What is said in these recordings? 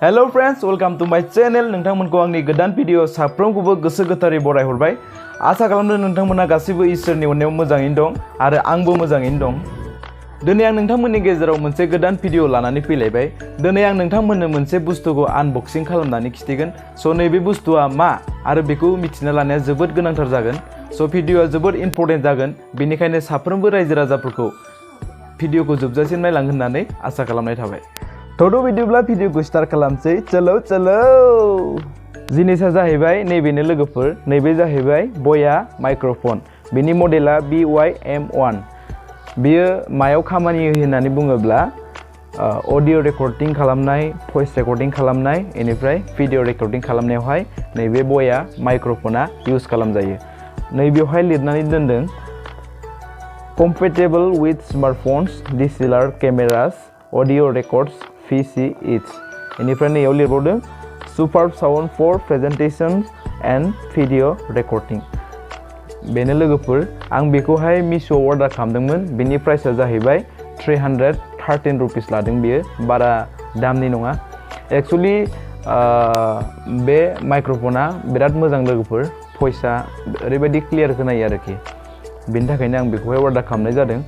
Hello friends, welcome to माय channel. नोंथांमोनखौ आंनि गोदान भिडियो साफ्रोमखौबो गोसो गोथारै बराय हरबाय। आसा खालामदों नोंथांमोना गासैबो इसोरनि अननायाव मोजाङैनो दं आरो आंबो मोजाङैनो दं। दिनै आं नोंथांमोननि गेजेराव मोनसे गोदान भिडियो लानानै फैलायबाय। दिनै आं नोंथांमोननो मोनसे बुस्थुखौ आनबक्सिं खालामनानै खिथिगोन। स' नैबे बुस्थुआ मा आरो बेखौ मिथिना लानाया जोबोद गोनांथार जागोन। स' भिडियोआ जोबोद इम्पोर्टेन्ट जागोन। बेनिखायनो साफ्रोमबो रायजो राजाफोरखौ भिडियोखौ जोबजासिम नायलांगोन होननानै आसा खालामनाय थाबाय। थ'द' बिदिब्ला भिडियोखौ स्टार्ट खालामसै। चलो जिनिसा जाहैबाय नैबेनो लोगोफोर, नैबे जाहैबाय बया माइक्र'फन। बेनि मडेला BY-M1। बेयो मायाव खामानि होयो होननानै बुङोब्ला अडिअ' रेकर्डिं खालामनाय, भइस रेकर्डिं खालामनाय, बेनिफ्राय भिडिअ' रेकर्डिं खालामनायावहाय नैबे बया माइक्र'फना इउज खालामजायो। नैबेवहाय लिरनानै दोनदों compatible with smartphones, DSLR cameras, audio records, PC each. बेनिफ्राय नैयाव लिरबावदों superb sound for presentations and video recording. बेनो लोगोफोर, आं बेखौहाय मिशोआव अर्डार खालामदोंमोन। बेनि प्राइसआ जाहैबाय 313 रुपिस लादों। बेयो बारा दामनि नङा। एक्सुवेलि बे माइक्र'फना बिराद मोजां लोगोफोर, भइसआ ओरैबायदि क्लियार खोनायो आरोखि। बेनि थाखायनो आं बेखौहाय अर्डार खालामनाय जादों।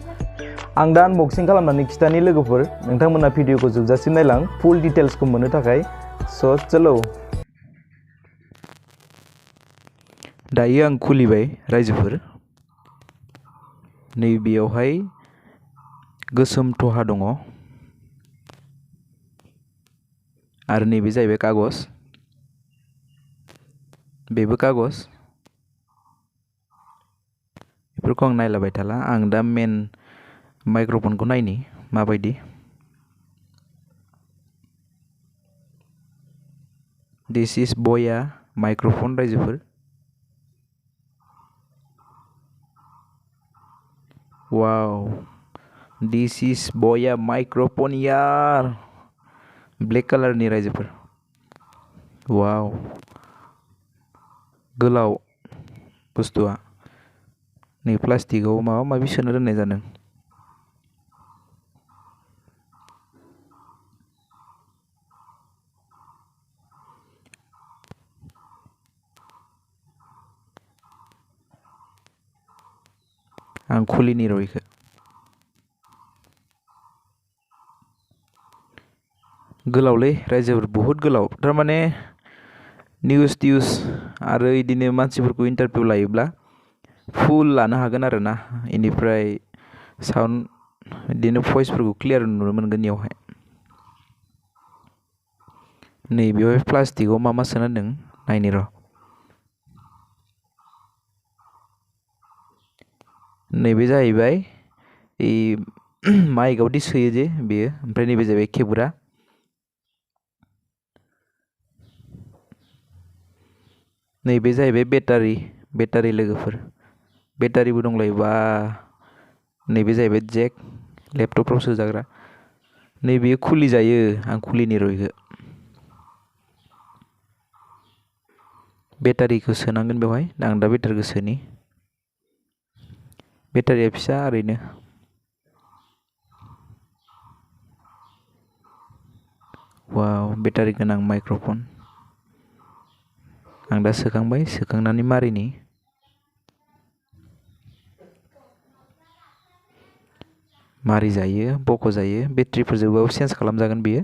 आं दा आनबक्सिं खालामनानै खिथानि लोगोफोर, नोंथांमोना भिडियोखौ जोबजासिम नायलां फुल डिटेल्सखौ मोननो थाखाय। स' चलो। दायो आं खुलिबाय रायजोफोर। नैबेयावहाय गोसोम थहा दङ आरो नैबे जाहैबाय कागज। बेबो कागज। बेफोरखौ आं नायलाबाय थाला। आं दा मेन माइक्र'फनखौ नायनि माबायदि। दिस इज बया माइक्र'फन रायजोफोर। वाव, दिस इज बया माइक्र'फन यार। ब्लेक कालारनि रायजोफोर। वाव, गोलाव बुस्थुआ। नै प्लास्टिकआव माबा माबि सोनो दोननाय जादों। आं खुलिनि र' इखो। गोलावलै रायजोफोर, बहुद गोलाव। थारमाने निउस टिउस आरो इदिनो मानसिफोरखौ इन्टारभिउ लायोब्ला फुल लानो हागोन आरो ना। इनिफ्राय साउन्ड बिदिनो भइसफोरखौ क्लियार नुनो मोनगोन इयावहाय। नै बेवहाय प्लास्टिकआव मा मा सोना दोनदों नायनि र'। नैबे जाहैबाय माइकआवदि सोयो जे बेयो। ओमफ्राय नैबे जाहैबाय केबुरा। नैबे जाहैबाय बेटारि लोगोफोर। बेटारिबो दंलायोबा। नैबे जाहैबाय जेक, लेपटपफ्राव सोजाग्रा। नैबे खुलि जायो। आं खुलिनि र' इखो। बेटारिखौ सोनांगोन बेवहाय। आं दा बेटारिखौ सोनि। बेटारिया फिसा ओरैनो। वाव, बेटारि गोनां माइक्र'फन। आं दा सोखांबाय, सोखांनानै मारिनि। मारि जायो, बख' जायो। बेटारिफोर जोबाबो चेन्ज खालामजागोन बेयो।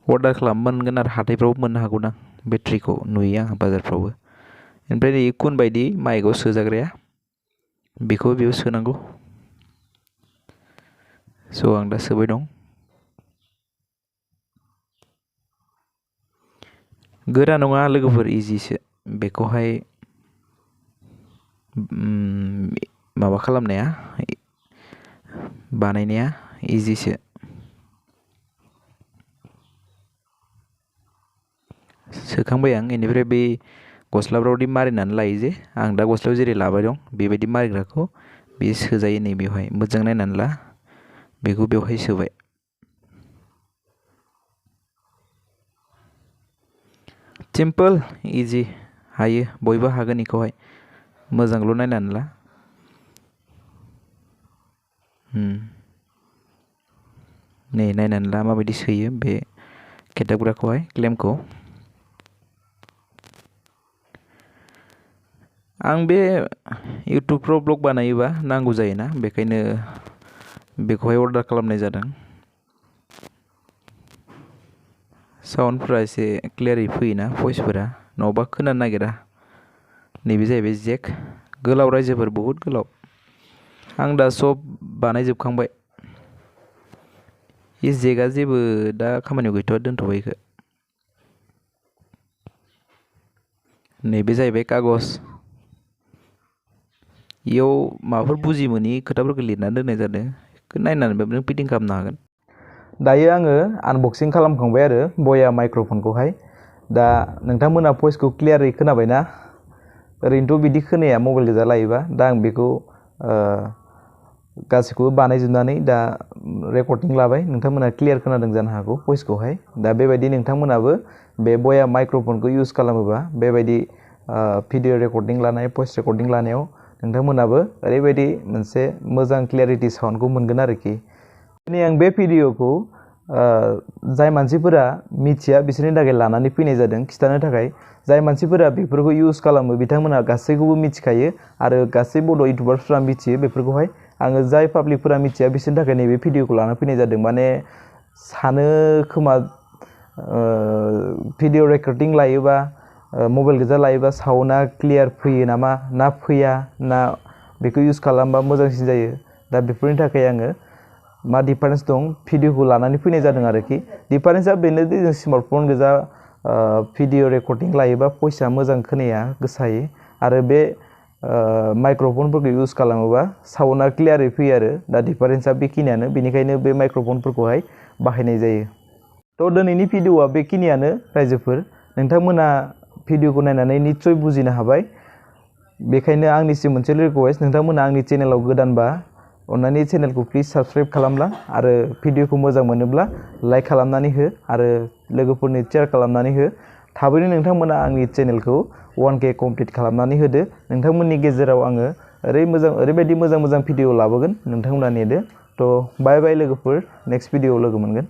अर्डार खालामबा मोनगोन आरो हाथायफ्रावबो मोननो हागौ दां। बेटारिखौ नुयो आं बाजारफ्रावबो। ओमफ्राय नै कुन बायदि माइकआव सोजाग्राया, बेखौ बेयाव सोनांगौ। स' आं दा सोबाय दं। गोरा नङा लोगोफोर, इजिसो। बेखौहाय माबा खालामनाया, बानायनाया इजिसो। सोखांबाय आं। बेनिफ्राय बै गस्लाफ्रावदि मारिनानै लायो जे, आं दा गस्लायाव जेरै लाबाय दं बेबायदि मारिग्राखौ बेयो सोजायो। नै बेवहाय मोजां नायनानै ला। बेखौ बेवहाय सोबाय। सिम्पोल, इजि, हायो, बयबो हागोन इखौहाय। मोजांल' नायनानै ला। नै नायनानै ला माबायदि सोयो बे खेदाग्राखौहाय क्लेमखौ आं बे इउटुबफ्राव ब्लग बानायोबा नांगौ जायोना बेखायनो बेखौहाय अर्डार खालामनाय जादों। साउन्डफ्रा एसे क्लियारै फैयोना भइसफोरा नङाबा खोनानो नागिरा। नैबे जाहैबाय जेक गोलाव रायजोफोर बहुद गोलाव। आं दा सब बानायजोबखांबाय। बे जेकआ जेबो दा खामानियाव गैथ'आ दोनथ'बाय इखो। नैबे जाहैबाय कागज। इयाव माबाफोर बुजि मोनि खोथाफोरखौ लिरनानै दोननाय जादों। बेखौ नायनानैबो नों फिटिं खालामनो हागोन। दायो आङो आनबक्सिं खालामखांबाय आरो बया माइक्र'फनखौहाय। दा नोंथांमोना भइसखौ क्लियारै खोनाबायना? ओरैनोथ' बिदि खोनाया मबाइल गोजा लायोबा। दा आं बेखौ गासैखौबो बानायजोबनानै दा रेकर्डिं लाबाय। नोंथांमोना क्लियार खोनादों जानो हागौ भइसखौहाय। दा बेबायदि नोंथांमोनाबो बे बया माइक्र'फनखौ इउज खालामोबा बेबायदि भिडिअ रेकर्डिं लानाय भइस रेकर्डिं लानायाव नोंथांमोनाबो ओरैबायदि मोनसे मोजां क्लियारिटि साउन्डखौ मोनगोन आरोखि। दिनै आं बे भिडिअखौ जाय मानसिफोरा मिथिया बिसोरनि थाखाय लानानै फैनाय जादों खिथानो थाखाय। जाय मानसिफोरा बेफोरखौ इउज खालामो बिथांमोना गासैखौबो मिथिखायो आरो गासै बड' इउटुबार्सफ्रा मिथियो बेफोरखौहाय। आङो जाय पाब्लिकफोरा मिथिया बिसोरनि थाखाय नैबे भिडिअखौ लाना फैनाय जादों। माने सानो खोमा भिडिअ रेकर्डिं लायोबा मबाइल गोजा लायोबा साउन्डआ क्लियार फैयो नामा ना फैया ना बेखौ इउज खालामबा मोजांसिन जायो। दा बेफोरनि थाखाय आङो मा डिफारेन्स दं भिडिअखौ लानानै फैनाय जादों आरोखि। डिफारेन्सआ बेनोदि जों स्मार्टफन गोजा भिडिअ रेकर्डिं लायोबा भइसआ मोजां खोनाया गोसायै आरो बे माइक्र'फनफोरखौ इउज खालामोबा साउन्डआ क्लियारै फैयो आरो। दा डिफारेन्सआ बेखिनियानो। बेनिखायनो बे माइक्र'फनफोरखौहाय बाहायनाय जायो। थ' दिनैनि भिडिअआ बेखिनियानो रायजोफोर। नोंथांमोना भिडिअखौ नायनानै निस्सय बुजिनो हाबाय। बेखायनो आंनिसिम मोनसे रिक्वेस्ट, नोंथांमोना आंनि चेनेलाव गोदानबा अन्नानै चेनेलखौ प्लिज साबस्क्राइब खालामला आरो भिडिअखौ मोजां मोनोब्ला लाइक खालामनानै हो आरो लोगोफोरनो शेयार खालामनानै हो। थाबैनो नोंथांमोना आंनि चेनेलखौ 1K कमप्लिट खालामनानै होदो। नोंथांमोननि गेजेराव आङो ओरैबायदि मोजां भिडिअ लाबोगोन। नोंथांमोना नेदो। थ' बाय बाय लोगोफोर, नेक्स्ट भिडिअआव लोगो मोनगोन।